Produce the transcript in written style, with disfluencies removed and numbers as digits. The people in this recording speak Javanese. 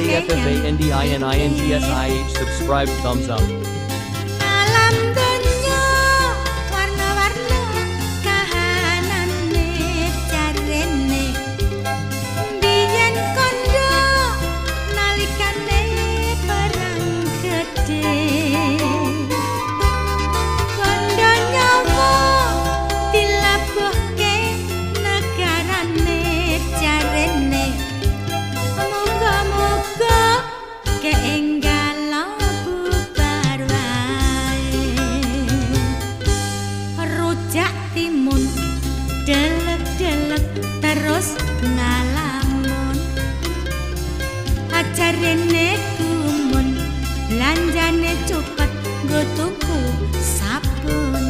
A F F A N D I N I N G S I H subscribe thumbs up. Alam donya warna-warna kahanane jarene biyen kondo nalikane perang gedhe kondo nyawa dilabuhke negarane jarene muga-muga keenggal bubar wae. Rujak timun delek-delek terus ngalamun ajarene gumun belanjane cepet nggo tuku sabun.